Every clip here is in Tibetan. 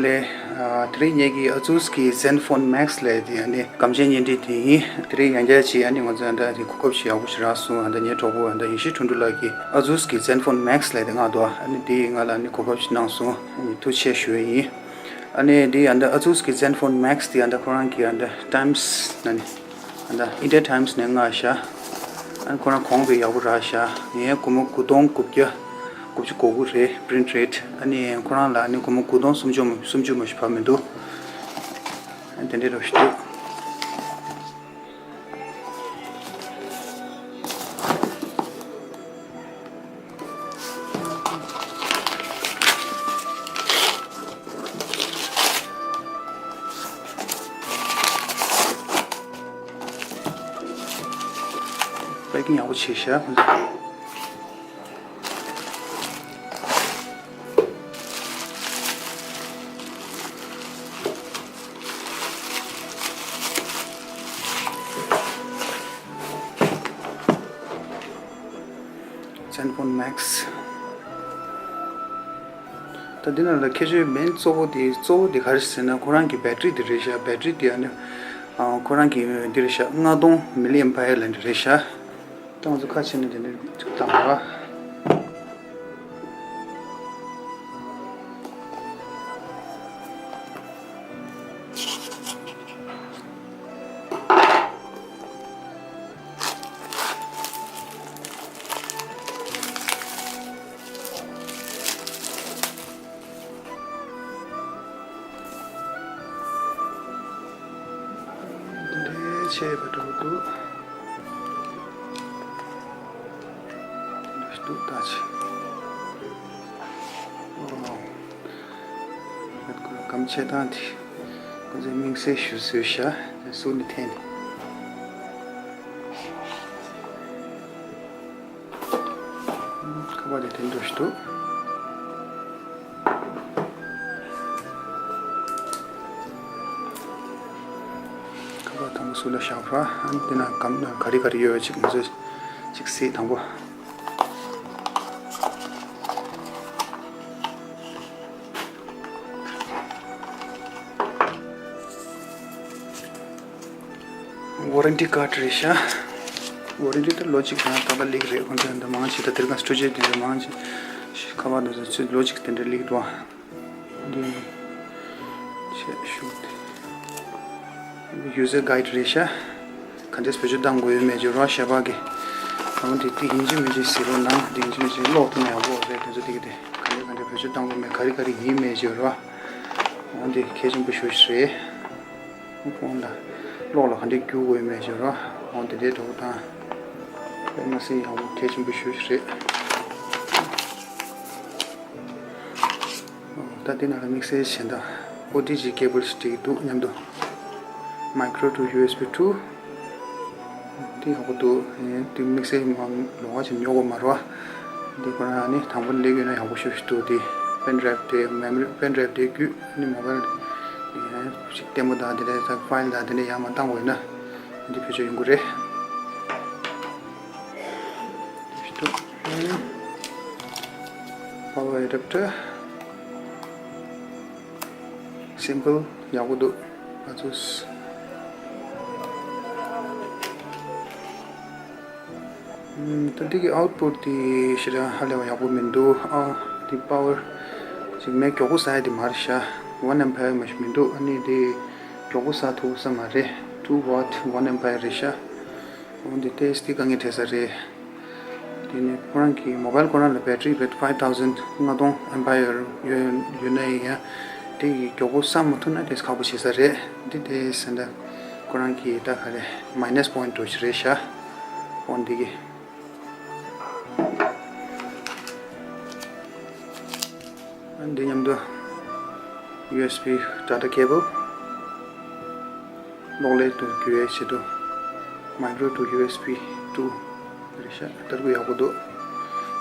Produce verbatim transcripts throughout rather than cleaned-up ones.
ལས། ཨ། དེ་རིང་ངེད་ཀྱི་Asus་གི་Zenfone Max་ལས་དེ་ཨ་ནི་སྐམ་ཆའི་བརྙན་འཕྲིན་དེ་ཡིན། དེ་རིང་ཡང་བསྐྱར་ཅིག་ཨ་ནི་ང་ཚོ་ཨ་ད་དེ་གོ་སྐབས་ཤིག་ཡག་པོ་ཞིག་རག་སོང་། ཨ་ད་ངའི་གྲོགས་པོ་ཨ་ད་ཡེ་ཤེས་ཁྲོན་ཏུ་ལགས་ཀྱིས་Asus་གི་Zenfone Max་ལས་དེ་མངགས་འདུག་ཨ་ནི་དེ་ང་ལ་ཨ་ནི་གོ་སྐབས་ཤིག་གནང་སོང་། ཨ་ནི་ཐུགས་རྗེ་ཆེ་ཞུ་ཡི་ཡིན། ཨ་ནི་དེ་ཨ་ད་Asus་གི་Zenfone Max་དེ་ཨ་ད་ཁོ་རང་གི་ཨ་ད་Times་ན་ནི། ཨ་ད་India Times་ནས་མངགས་ཤག་ཨ་ནི་ཁོ་རང་གོང་དཔེ་ཡག་པོ་རག་ཤག་ངས་སྒོར་མོ་དགུ་སྟོང་དགུ་བརྒྱ་དགུ་བཅུ་གོ་དགུ་རེད། Print rate། ཨ་ནི་ཁོ་རང་ལ་ཨ་ནི་སྒོར་མོ་དགུ་སྟོང་སུམ་ཅུ་སུམ་ཅུ་མ་ཞིག་བབས་མི་འདུག་ཨ་ནི་དེ་འདྲའི་རོ་ཞིག་འདུག་པེ་ཀིང་ཡག་པོ་བྱས་ཤག Zenfone Max། ད་འདི་ནང་ལ་ཁྱད་ཆོས་མིང་གཙོ་བོ་དེ་གཙོ་བོ་དེ་ག་རེ་ཟེར་ན་ཁོ་རང་གི་battery་དེ་རེད་ཤག battery་དེ་ཨ་ནི་ཨ་ཁོ་རང་གི་འདི་རེད་ཤག་ལྔ་སྟོང་milliampere་ལ་འདི་རེད་ཤག་ད་ང་ཚོ་ཁ་ཕྱེ་ནས་དེ་འདྲ་ཅིག་བཏང་ར། འདི་འདྲའི་ཆེ་བ་འགྲོ་འདུག་འདི་འདུག་ད་ཆེ། ཨོ། སྐམ་ཆས་དང་དེ་ཁོ་ཚོས་དམིགས་བསལ་ཞུ་བཟོས་ཤག་དེ་སུ་ནས་འཐེན་ནས། ཁ་པར་དེ་དེ་འདྲ་ཞིག་འདུག་ཁ་པར་དང་པོ་སུ་ལ་བཞག་པ། ཨ་ནི་དེ་ན་གམ་ན་ག་རེ་ག་རེ་ཡོད་ཅིག་ང་ཚོས་ཅིག་གཟིགས་དང་པོ། Warranty card་རེད་ཤག Warranty་ད་ལོ་གཅིག་དང་ཏག་ཏག་སླེབས་རེད། ཁོང་ཚོས་འདི་མང་ཆེ་ད་དེར་གང་སྤྲོ་ཆས་དེ་འདྲ་མང་ཆེ་ཁ་པར་འདི་ཚོ་ཚོས་ལོ་གཅིག་དེ་འདྲ་སླེབས་འདུག་འདི་ཆེ་ཤུགས་དེ་user guide་རེད་ཤག་ག་འདྲས་བེད་སྤྱོད་གཏང་དགོས་ཡོད་མེད་ཅིག་རོ་ཞེས་པ་གི། ཨང་དེ་དེ་ཡིན་གཅིག་མིན་གཅིག་ཟེར་རོ་ནང་དེ་ཡིན་གཅིག་མིན་གཅིག་ཀློག་ཐུབ་ན་ཡག་པོ་རེད། དེ་ཚོ་དེ་གི་དེ་ག་འདྲས་ག་འདྲས་བེད་སྤྱོད་གཏང་དགོས་མེད་ག་རེ་ག་རེ་ཡིན་མེད་ཅིག་རོ། ཨང་དེ་གལ་ཆེན་པོ་ཞེ་པོ་ཞིག་རེད། ཁོང་ལ་གློག་ལ་ག་འདྲས་བསྒྱུར་དགོས་ཡོད་མེད་ཅིག་རོ། ཨང་དེ་འདྲའི་འགྲོ་དང་། དཔེ་མ་སྲིད་ཡག་པོ་གལ་ཆེན་པོ་ཞེ་པོ་ཞིག་རེད། ད་དེ་ནང་ལ་དམིགས་བསལ་གཞན་དག་ཨོ་ཊི་ཇི་cable་ཞིག་འདུག་མཉམ་དུ། Micro to USB two། དེ་ཡག་པོ་འདུག་དེ་དམིགས་བསལ་མང་ལོང་བ་ཞིག་ཉོ་དགོས་མ་རེད་བ། འདི་ཁོ་རང་ནི་དང་པོ་སླེབས་ཡོད་ན་ཡག་པོ་ཞེ་པོ་ཞིག་འདུག་དེ་pen drive་དེ་memory pen drive་དེ་བརྒྱུད་ནི་mobile་ཞིག་ལྟད་མོ་དང་དེ་འདྲའི་file་དང་དེ་འདྲ་ཡར་མར་བཏང་དགོས་ན་འདི་བེད་སྤྱོད་ཡོང་གི་རེད། Power adapter simple་ཡག་པོ་འདུག་ཨ་ཙུས། ད་འདི་གི་output་དེ་ཞེ་དྲག་ཧ་ལས་པ་ཡག་པོ་མི་འདུག་ཨ་འདི་power་ཅིག་མེ་མགྱོགས་པོ་ཟ་ཡ་དེ་མ་རེད་ཤག one ampere་མ་ཞིག་མི་འདུག་ཨ་ནི་དེ་མགྱོགས་པོ་ཟ་ཐུབ་ས་མ་རེད། two watt one ampere་རེད་ཤག་འོ་འདི་ཏོག་ཙམ་དཀའ་ངལ་འཕྲད་ས་རེད། དེ་ནས་ཁོ་རང་གི་mobile་ཁོ་རང་ལ་battery་བེད་five thousand་ལྔ་སྟོང་ampere་ཡོད་ཡོད་ན་ཡང་དེ་གི་མགྱོགས་པོ་བསམ་མ་ཐུབ་ན་དེ་ཁག་པོ་བྱེད་ས་རེད། འདི་དེ་ཟེར་འདྲ་ཁོ་རང་གི་ད་ག་རེ་minus point་འགྲོ་ཞིག་རེད་ཤག་འོ་འདི་གི། འདི་མཉམ་དུ་USB data cable་གློག་ཀླད་དུ་བསྒྱུར་བའི་ཆེད་དུ་micro to USB two་རེད་ཤག་ལྟ་སྐུལ་ཡག་པོ་འདུག་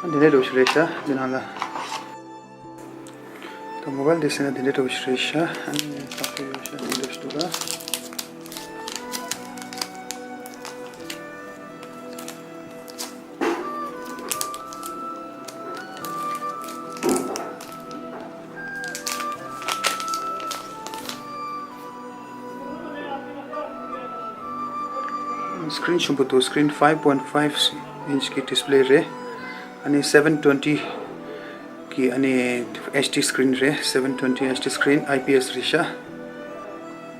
འདི་འདྲའི་འདྲ་བོ་ཞིག་རེད་ཤག་འདི་ནང་ལ་ད་mobile་འདི་ཟེར་ན་འདི་འདྲའི་འདྲ་བོ་ཞིག་རེད་ཤག་ཨ་ནི་ད་ཁོ་ཡོད་ཤག་འདི་འདྲ་ཞིག་འདུག་ལ། Screen ཆེན་པོ་འདུག Screen five point five inch གི་display རེད། ཨ་ནི་seven twenty གི་ཨ་ནི་HD screen རེད། seven twenty HD screen IPS རེད་ཤག་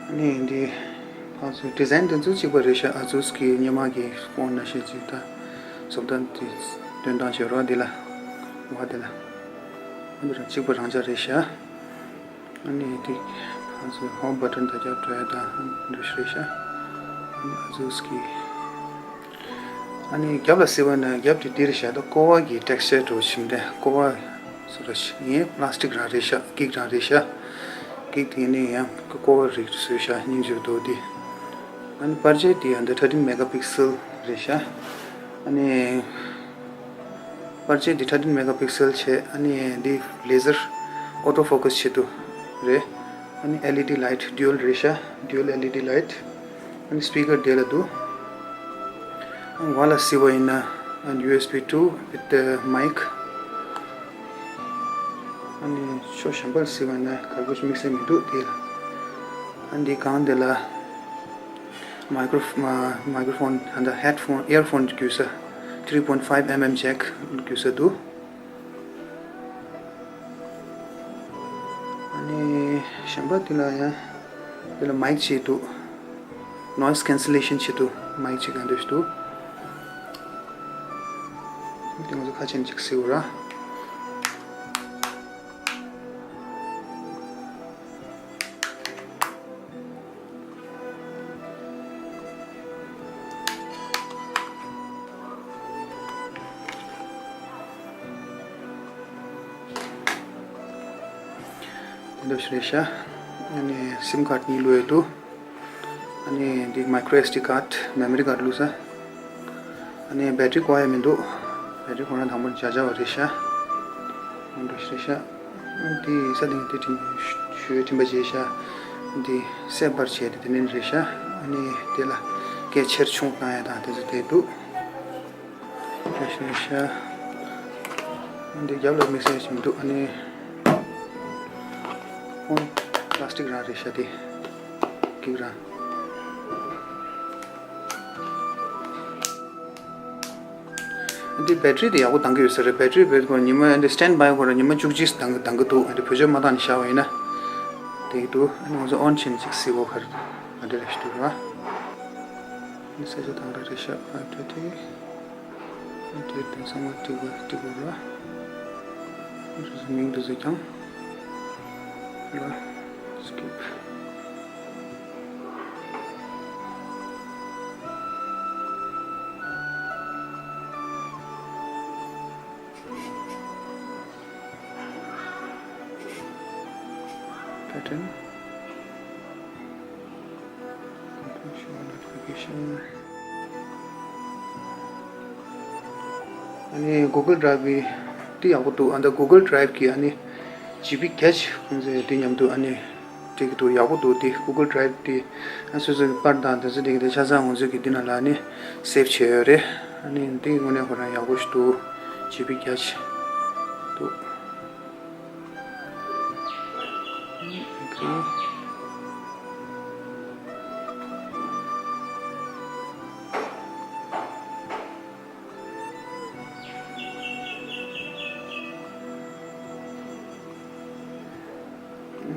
ཨ་ནི་འདི་ཕར་ཚུར་design དེ་ཚོ་གཅིག་པ་རེད་ཤག Asus གི་སྔོན་མ་གི་phone ནང་བཞིན་ཅིག་ད་བཟོ་ལྟ་དེ་སྟོན་སྟངས་བྱས་རོགས་འདི་ལ་བ་འདི་ལ་ཨ་འདི་རང་གཅིག་པ་རང་འཇགས་རེད་ཤག་ཨ་ནི་དེ་ཕར་ཚུར་home button དང་རྒྱབ་འགྲོ་ཡ་དང་འདུ་ཤེས་ཤ། ཨ་ནི་Asus གི་ཨ་ནི་རྒྱབ་ལ་གཟིགས་པ་ན་རྒྱབ་དེ་འདིར་བཞག་ད་ཀོ་བ་གི་texture འགྲོ་ཞིམ་ལྡན་ཀོ་བ་སོ་ར་ཞིག་ཡིན། plastic རང་རེད་ཤག་གིག་རང་རེད་ཤག་གིག་དེ་ནི་ཡང་ཀོ་བ་རིགས་བཟོས་ཤག་སྙིང་རྗེ་འདུག་དེ། ཨ་ནི་པར་ཆས་དེ་ཡང་ད་thirteen megapixel རེད་ཤག་ཨ་ནི། པར་ཆས་འདི་thirteen megapixel བྱས། ཨ་ནི་འདི་laser auto focus བྱེད་དུ་རེད། ཨ་ནི་LED light dual རེད་ཤག dual LED light། ཨ་ནི་speaker དེ་ལ་འདུག་ཨ་ནི་བ་ལ་གཟིགས་པ་ཡིན་ན་ཨ་ནི་USB two with the mic། ཨ་ནི་ཕྱོགས་གཞན་པར་གཟིགས་པ་ཡིན་ན་གར་པོ་དམིགས་བསལ་མི་འདུག་དེ་ལ། ཨ་ནི་འདི་སྒང་དེ་ལ། micro microphone ད་ལྟ་headphone earphone བརྒྱུད་ས three point five mm jack བརྒྱུད་ས་འདུག་ཨ་ནི་གཞན་པ་དེ་ལ་ཡང་དེ་ལ་mic གཅིག་འདུག noise cancellation བྱེད་དུ་mic གཅིག་ག་འདུག་ཞིག་འདུག་དེ་ང་ཚོ་ཁ་ཆེམས་གཅིག་གཟིགས་ར། དེ་འདྲ་ཞིག་རེད་ཤག་ཨ་ནི་sim card གཉིས་བླུགས་ཡོད་འདུག་ཨ་ནི་འདི་micro SD card memory card བླུགས་ས། ཨ་ནི་battery བཀོག་ཡ་མི་འདུག battery ཁོ་རང་དང་པོ་འཇགས་འཇགས་པ་རེད་ཤག་འོ་འདྲ་ཞིག་རེད་ཤག་འདི་ས་སྟེང་དེ་དྲིམ་ཞུ་དྲིམ་པ་བྱས་ཤག་འདི་སེ་པར་བྱས་ཏེ་དེ་ནས་རེད་ཤག་ཨ་ནི་དེ་ལ་སྐད་ཆེར་ཆུང་བཏང་ཡ་དང་དེ་ཚོ་དེ་འདུག་རེད་ཤག་འདི་རྒྱབ་ལ་དམིགས་བསལ་ཞིག་མི་འདུག་ཨ་ནི་ཨོ་plastic རང་རེད་ཤག་དེ་གིག་རང་། འདི་battery དེ་ཡག་པོ་འདང་གི་ཡོད་ས་རེད། battery བེད་ཁོ་ཉི་མ་འདི་standby ཁོ་ར་ཉི་མ་བཅུ་གཅིག་འདང་གི་འདང་གི་འདུག་འདི་བེད་སྤྱོད་མ་བཏང་ནས་བཞག་པ་ཡིན་ན་དེ་གི་འདུག་ཨ་ནི་ང་ཚོ་on བྱས་ནས་ཅིག་གཟིགས་གོ་ཁར་ཨ་འདི་རེ་ཞིག་འདུག་ར། ཨ་ནི་ས་ཆ་དང་ར་རེ་ཤག་ཨ་འདྲ་དེ་ཨ་འདི་དེ་ཚང་མ་དེ་གོ་དེ་གོ་ར། ཨ་འདྲ་ཚོ་མིང་དུ་བཟོས་ཀྱང་ར། skip pattern notification ཨ་ནི་Google Drive དེ་ཡག་པོ་འདུག་ཨ་ད་Google Drive གི་ཨ་ནི་ཇི་བི་བརྒྱད་ཅིག་ཁོང་ཚོས་དེ་མཉམ་དུ་ཨ་ནི་སྤྲད་ཀྱི་འདུག་ཡག་པོ་འདུག་དེ་Google Drive དེ་ཨ་སོ་སོ་གི་པར་དང་དེ་ཚོ་དེ་གི་དེ་ཆ་ཚང་ང་ཚོ་གི་དེ་ནང་ལ་ཨ་ནི་save བྱས་ཡོད་རེད། ཨ་ནི་དེ་དངོས་གནས་ཁོ་རང་ཡག་པོ་ཞིག་འདུག་ཇི་བི་བརྒྱད་ཅིག་འདུག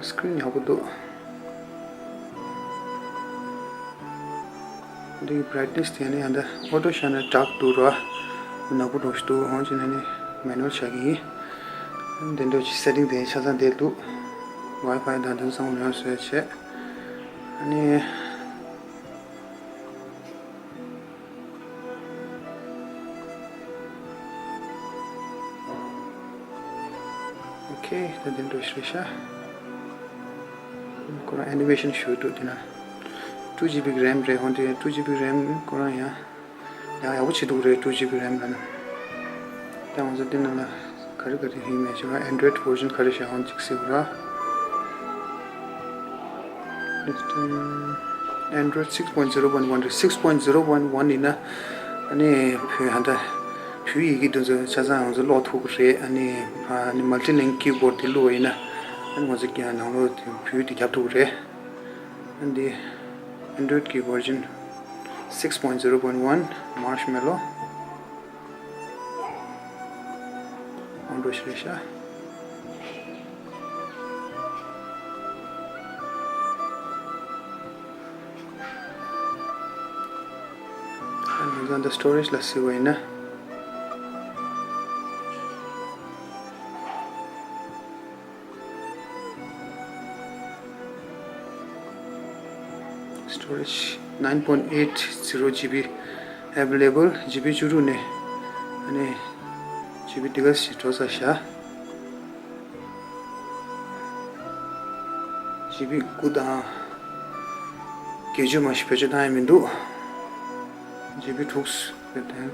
screen ཡག་པོ་འདུག་འདིའི་brightness དེ་ནི་ཡང་ད་auto བཞག་ན་dark འདུག་ར། ནག་པོ་འདྲ་ཞིག་འདུག་འོན་ཀྱང་ནི་manual བཞག་གི་ཡིན། འདི་འདྲ་ཅིག་setting དེ་ཆ་ཚང་བསྡད་འདུག Wi-Fi དང་དེ་ཚང་མ་ཡང་བཟོས་བྱས། ཨ་ནི། ཨོ་ཁེ། ད་འདི་འདྲ་ཞིག་རེད་ཤག་ཁོ་རང་animation ཞུ་འདུག་འདི་ན། two GB RAM རེད། འོན་ཏེ་two GB RAM ཁོ་རང་ཡང་ཡང་ཡག་པོ་བྱེད་འདུག་རེད། two GB RAM ལ་ན། ད་ང་ཚོ་འདི་ནང་ལ་ག་རེ་ག་རེ་ཡིན་མེད་ཅེས་ན། Android version ག་རེ་བཞག་འོང་ཅིག་གཟིགས་ར། Android six point zero point one རེད། six point zero point one ཡིན་ན་ཨ་ནི་བོད་ཧ་ད་བོད་ཡི་གེ་འདི་ཚོ་ཆ་ཚང་ང་ཚོ་ཀློག་ཐུབ་ཀྱི་རེད། ཨ་ནི་ཨ་ནི་multi-link keyboard དེ་བླུགས་པ་ཡིན་ན་ཨ་ནི་ང་ཚོ་ཀྱི་ནང་ལོགས་དེ་བོད་ཡིག་དེ་རྒྱབ་ཐུབ་ཀྱི་རེད། ཨ་ནི་Android གི་version six point zero point one marshmallow. འོ་འདྲ་ཞིག་རེད་ཤག་ཨ་ནི་ང་ཚོ་འདི་སི་ཊོ་རེཇ་ལ་གཟིགས་པ་ཡིན་ན། Storage nine point eight zero G B available. G B བཅུ་དྲུག་ནས་ཨ་ནི་G B འདི་ག་ཞིག་འགྲོ་ས་ཤག G B དགུ་དང་བརྒྱད་ཅུ་མ་ཞིག་བེད་སྤྱོད་བཏང་ཡ་མི་འདུག G B དྲུག་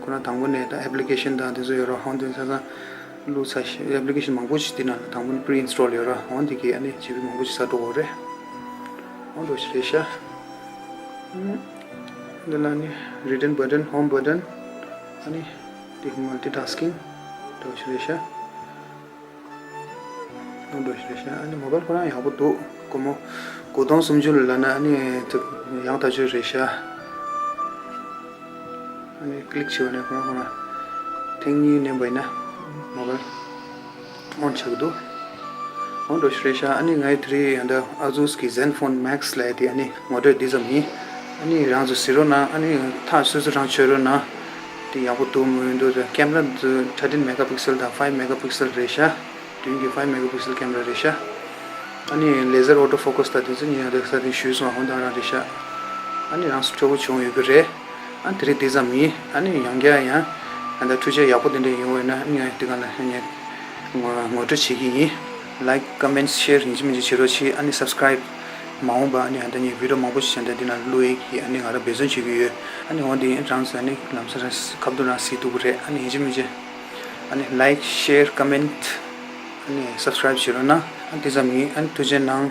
ཁོ་རང་དང་པོ་ནས་ད་ཨེབ་ལི་ཀེ་ཤན་དང་དེ་ཚོ་ཡོད་ར། ཧོན་དེ་ཚ་ཚ་བླུགས་ཚར་ཤག་ཨེབ་ལི་ཀེ་ཤན་མང་པོ་ཞིག་དེ་ནང་ལ་དང་པོ་ནས་པི་རི་ཨིན་སི་ཊོལ་ཡོད་ར། ཧོན་དེ་གིས་ཨ་ནི་G B མང་པོ་ཞིག་ཟ་འགྲོ་གི་རེད། ཧོན་འདྲ་ཞིག་རེད་ཤག་འདི་ལ་ནི་རི་ཊན་བྷ་ཊན། ཧོམ་བྷ་ཊན། ཨ་ནི་དེ་མལ་ཊི་ཊཱ་སི་ཀིང་འདྲ་ཞིག་རེད་ཤག་འོ་འདྲ་ཞིག་རེད་ཤག་ཨ་ནི་མོ་བལ་ཁོ་རང་ཡག་པོ་འདུག་སྒོར་མོ་དགུ་སྟོང་སུམ་ཅུ་ལ་ལབ་ན་ཨ་ནི་ཡག་ཐག་ཆོད་རེད་ཤག་ཨ་ནི་ཀི་ལིག་བྱས་པ་ནས་ཁོ་རང་ཁོ་རང་ཐེངས་གཉིས་མནན་པ་ཡིན་ན་མོ་བལ་ཨོན་ཆགས་ཀྱི་འདུག་འོ་འདྲ་ཞིག་རེད་ཤག་ཨ་ནི་ངའི་དེ་རིང་ཡང་ད་ཨ་ཟུས་ཀྱི་ཛེན་ཕོན་མེག་སི་ལབ་ཡ་དེ་ཨ་ནི་ངོ་སྤྲོད་འདི་ཙམ་ཡིན། ཨ་ནི་རང་ཚོ་གཟིགས་རོགས་གནང་། ཨ་ནི་ཐག་སོ་སོ་རང་ཆོད་རོགས་གནང་། དེ་ཡག་པོ་འདུག་མི་འདུག་ཀེམ་ར་འདི་thirteen megapixel དང་five megapixel རེད་ཤག་མདུན་གྱི་five megapixel ཀེམ་ར་རེད་ཤག་ཨ་ནི་ལེ་ཟར་ཨོ་ཊོ་ཕོ་ཀ་སི་དང་དེ་ཚོ་ཉིན་ཡང་རེག་ས་དེ་ཞུས་སོང་། ཧོན་དང་རང་རེད་ཤག་ཨ་ནི་རང་སྤྲོ་པོ་བྱུང་ཡོད་ཀྱི་རེད། ཨ་དེ་རིང་དེ་ཙམ་ཡིན། ཨ་ནི་ཡང་བསྐྱར་ཡང་ཨ་ད་འཕྲུལ་ཆས་ཡག་པོ་དེ་འདྲ་ཡོང་བས་ན་ཨ་ནི་ཡང་དེ་ག་ལ་ངས་ངོ་ངོ་སྤྲོད་བྱེད་ཀྱི་ཡིན། ལའིཀ་ཀོ་མེན་ཊི་ཤེར་ཡིན་གཅིག་མིན་གཅིག་བྱེད་རོགས་གྱིས། ཨ་ནི་སབ་སི་ཀ་རའིབ་མ་འོངས་པ་ཨ་ནི་ཨ་ད་ངས་བི་ཌི་ཡོ་མང་པོ་ཞིག་ཨ་ད་འདི་ན་བླུག་ཡས་ཀྱི་ཨ་ནི་ང་རང་འབད་བརྩོན་བྱེད་ཀྱི་ཡོད། ཨ་ནི་འོ་འདི་རང་ཚོ་ཨ་ནི་ལམ་སང་རང་ཁ་བསྡུར་རང་གཟིགས་ཐུབ་ཀྱི་རེད། ཨ་ནི་ཡིན་གཅིག་མིན་གཅིག་ཨ་ནི་ལའིཀ་ཤེར་ཀོ་མེན་ཊི་ཨ་ནི་སབ་སི་ཀ་རའིབ་བྱེད་རོགས་གནང་། ཨ་དེ་ཙམ་ཡིན། ཨ་ནི་ཐུགས་རྗེ་གནང་།